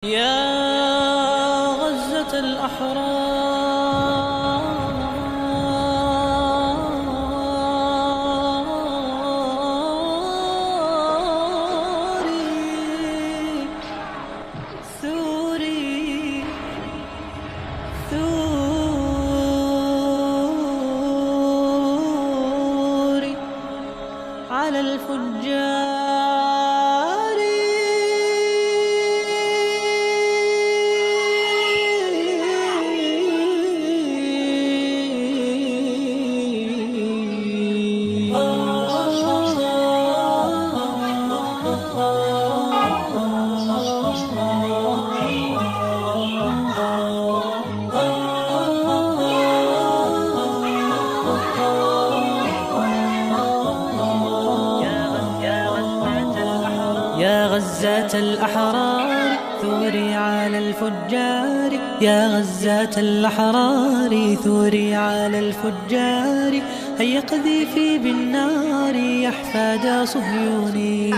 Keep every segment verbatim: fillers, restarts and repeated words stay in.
يا غزة الأحرار، ثوري، ثوري على الفجار. يا غزة الأحرار، ثوري على الفجار. يا غزة الأحرار، ثوري على الفجار. هيا اقذفي بالنار أحفاد صهيوني.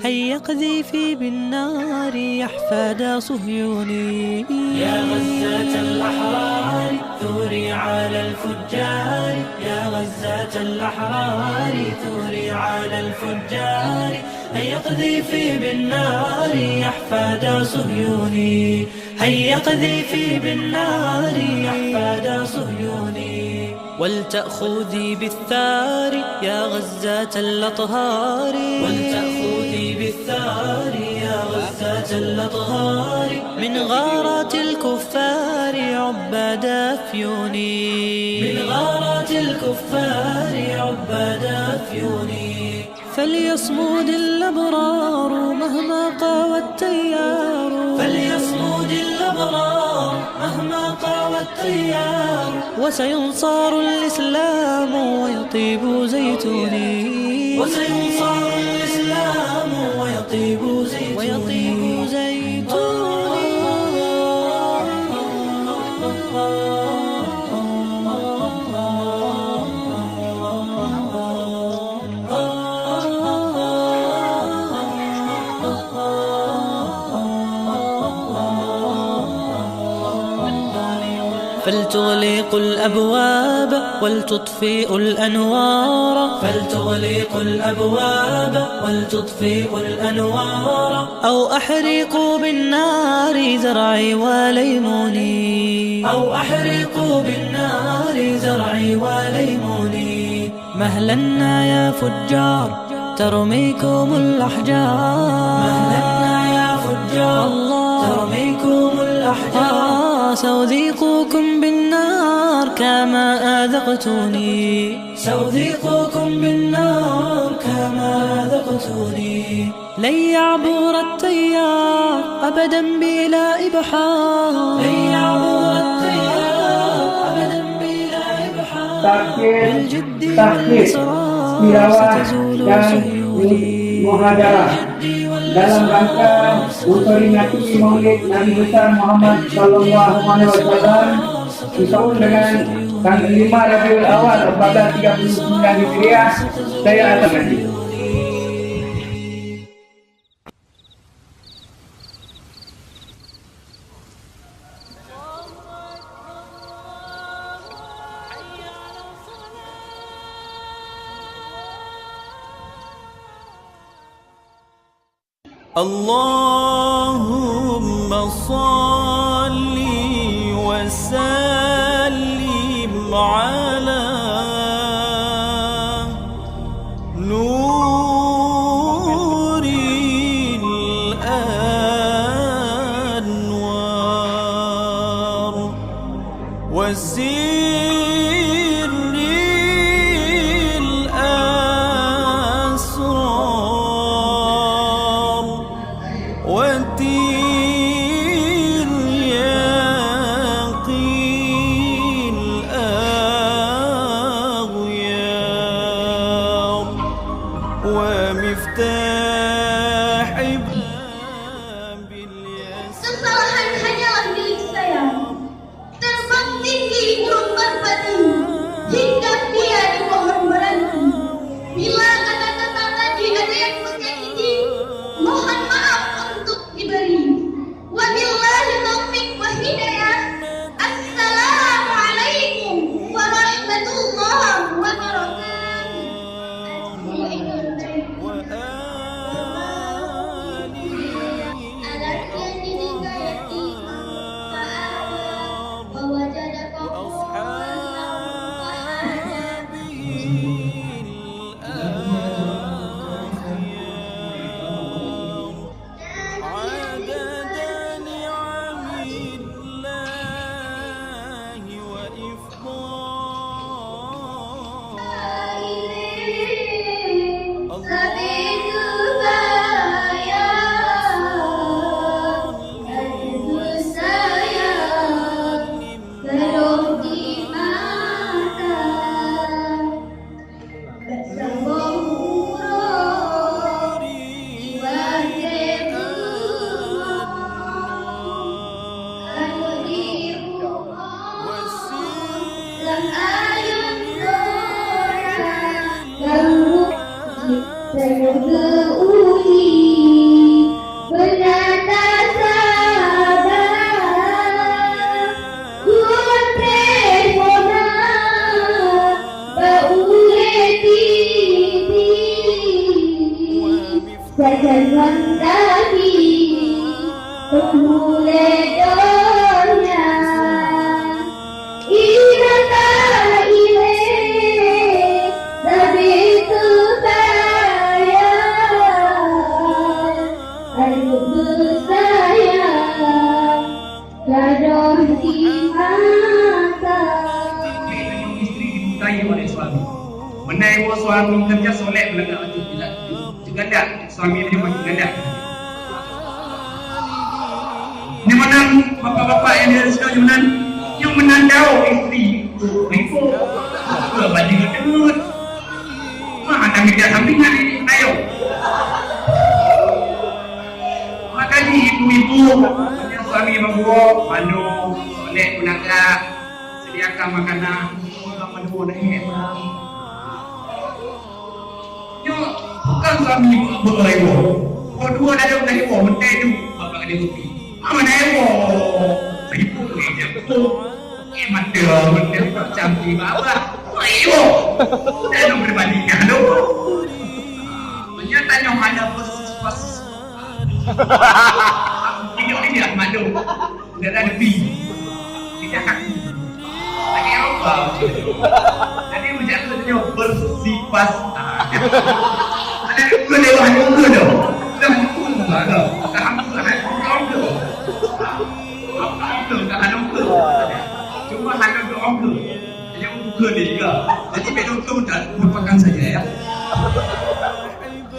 هيا اقذفي بالنار أحفاد صهيوني. يا غزة الأحرار، ثوري على الفجار. يا غزة الأحرار، ثوري على الفجار. هيا اقذفي بالنار أحفاد صهيوني. هيا اقذفي بالنار أحفاد صهيوني. ولتأخذي بالثار يا غزة الأطهار. ولتأخذي بالثار يا غزة الأطهار. من غارات الكفار عباد أفيوني. من غارات الكفار عباد أفيوني. فليصمد الأبرار مهما قوى التيار. فليصمد الأبرار مهما قوى التيار. وسينصر الإسلام ويطيب زيتوني. وسينصر الإسلام ويطيب زيتوني. ويطيب زيتوني. فلتغلقوا الأبواب ولتطفئوا الأنوار. فلتغلقوا الأبواب ولتطفئوا الأنوار. أو أحرقوا بالنار زرعي وليموني. أو أحرقوا بالنار زرعي وليموني. مهلا يا فجار ترميكم الأحجار. مهلا يا فجار الله. ترميكم الأحجار. آه، سأذيقكم بالنار كما أذقتني. سأذيقكم بالنار كما أذقتني. لن يعبر التيار أبدا بلا إبحار. لن يعبر التيار أبدا بلا إبحار. Takhir, بالجد takhir, والإصرار tilawah ستزول dan صهيوني. Muhadarah dalam rangka memperingati Maulid Nabi Besar Muhammad sallallahu alaihi wasallam, seusaun dengan tanggal lima Rabiul Awal empat belas tiga puluh sembilan Hijriah, saya akan hadir. اللهم صل وسلم على نور الأنوار وسر الأسرار وترياق الأغيار ومفتاح باب اليسار. Kesalahan hanyalah milik saya. Terbang tinggi burung merpati, hingga pia di pohon meranti. Bila kata-kata tadi ada yang menyakiti, mohon maaf untuk diberi. Wabillahi Geuuji beuna tasaba, geunteng mona bak ulée tibi. Sajan ngon Nabi peulheueh lé donya. Inna ka ilée sabe teusayang, aneuk beusayang. Gadôh di mata. Istri dibukai oleh suami. Meunan woe suami kerja soleh, meunan ateueh geulandak. Suami meunyoe mati geulandak. Ni meunan bapak-bapak nyang di sini, nyang meunan, nyang meunan daun istri. Ibu. Baju ngeut. Mah ada meja sampingan ini, ayo. Makanya ibu-ibu, suami membuat madu, soleh punaka, sediakan makanan, orang madu dah hebat. Nyoe bukan suami beureuwa. Kok dua dah ada beureuwa, menteri tu, bapak ada kopi. Mana ewo? Ibu ni je tu. Eh, mata, mata macam ni, Baba. Ayo. Dah nak berbanding, dah tu. Meunyoe tanyoe hana persis-, persis-, hidup ni dia malu. Dia dah lebih. Kita kaki. Pakai apa? Jadi, menjadi sebenarnya bersifat. Ada dua dewa, ada dua dewa. Dah muka, dah. Dah muka, dah muka. Cuma hana doa ke? Hanya buka dia juga. Jadi, beda tu dah lupakan saja, ya.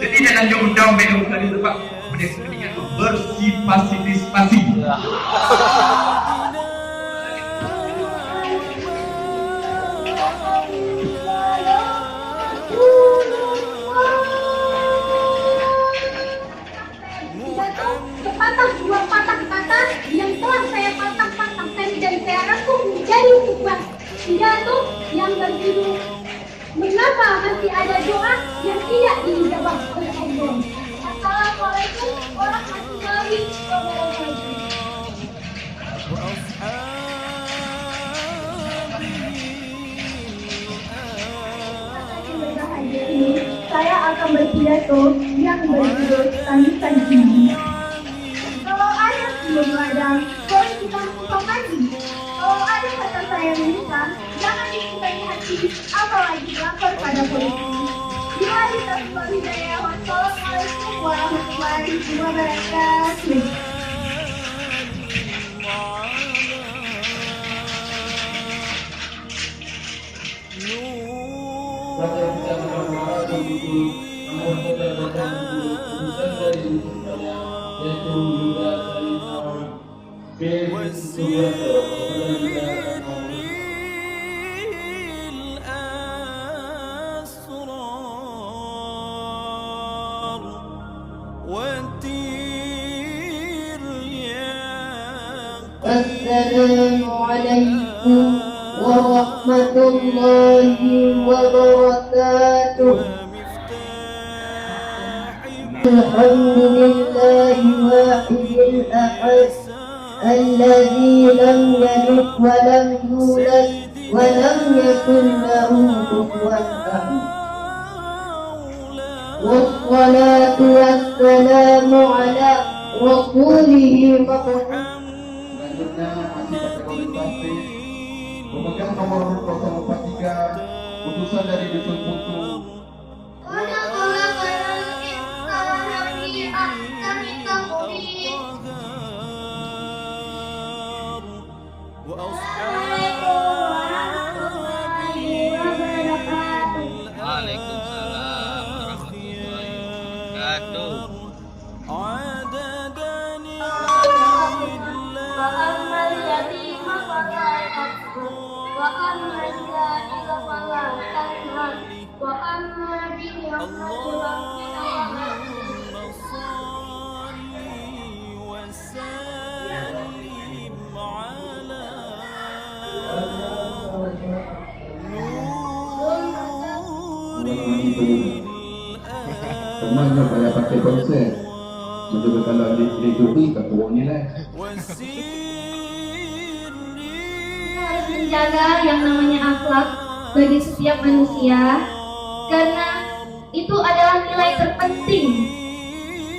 Jadi, dalam jam undang beda buka dia sebab benda kepentingan tu bersifat-sifat. Jatuh sepatah dua patah kata yang telah saya patah-patahkan dan saya rangkum menjadi sebuah pidato yang berjudul, "Mengapa masih ada doa yang tidak diijabah oleh Allah?" Assalamualaikum warahmatullahi wabarakatuh. Saya akan berpidato yang berjudul Tangisan Ibu. Kalau ada sebelum ladang, boleh kita tumpang mandi. Kalau ada kata saya menyesal, jangan disukainya hati, apalagi lapor pada polisi. Billahi taufiq wal hidayah. Wassalamualaikum warahmatullahi wabarakatuh. Pada kita mengenal begitu, namun kita datang di utusan dari utusannya, yaitu Yuda Salim Awang bin Sugiarto kepada Yuda Salim Awang. Assalamualaikum warahmatullahi wabarakatuh. Alhamdulillahi wahidil ahad, alladzi lam yalid wa lam yulad, wa lam yakul lahu kufuwan ahad. Wassalatu wassalamu ala rasulihi Muhammad. Selanjutnya, masih kategori plastik, pemegang nomor kosong empat tiga, utusan dari Dusun Putu. Assalamualaikum warahmatullahi wabarakatuh. Waalaikumsalam warahmatullahi wabarakatuh. Wa ammal yatima fala taqhar, wa ammal sa'ila fala tanhar, wa amma bi ni'mati rabbika fahaddits. Cuma nyoe payah pakai konsep. Mencoba kalau di, di juri, tak turun nilai. Kita harus menjaga yang namanya akhlak bagi setiap manusia, karena itu adalah nilai terpenting.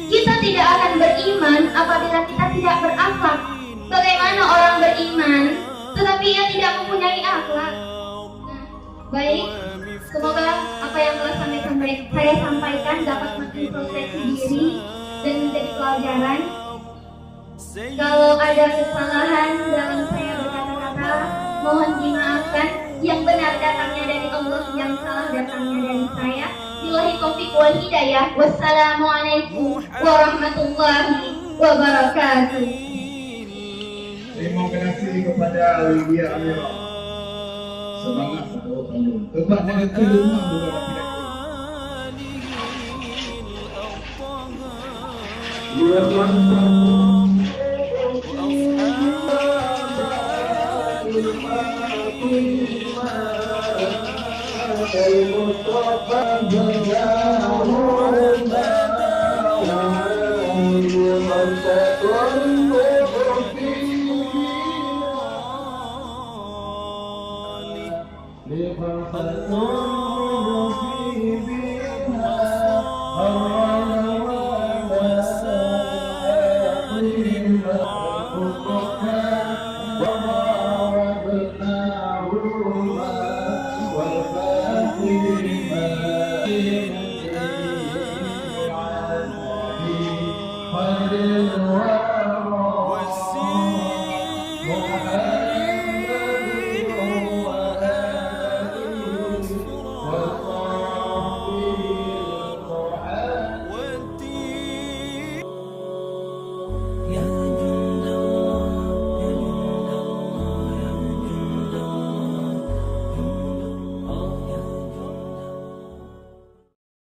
Kita tidak akan beriman apabila kita tidak berakhlak. Bagaimana orang beriman tetapi ia tidak mempunyai akhlak? Nah, baik, semoga apa yang telah sampai, sampai, saya sampaikan dapat mengintrospeksi diri dan menjadi pelajaran. Kalau ada kesalahan dalam saya berkata-kata, mohon dimaafkan. Yang benar datangnya dari Allah, yang salah datangnya dari saya. Billahi taufiq wal hidayah. Wassalamualaikum warahmatullahi wabarakatuh. Terima kasih kepada Widya Amira. Semangat untuk kamu. Tempat negeri rumah bukan tapi luar biasa.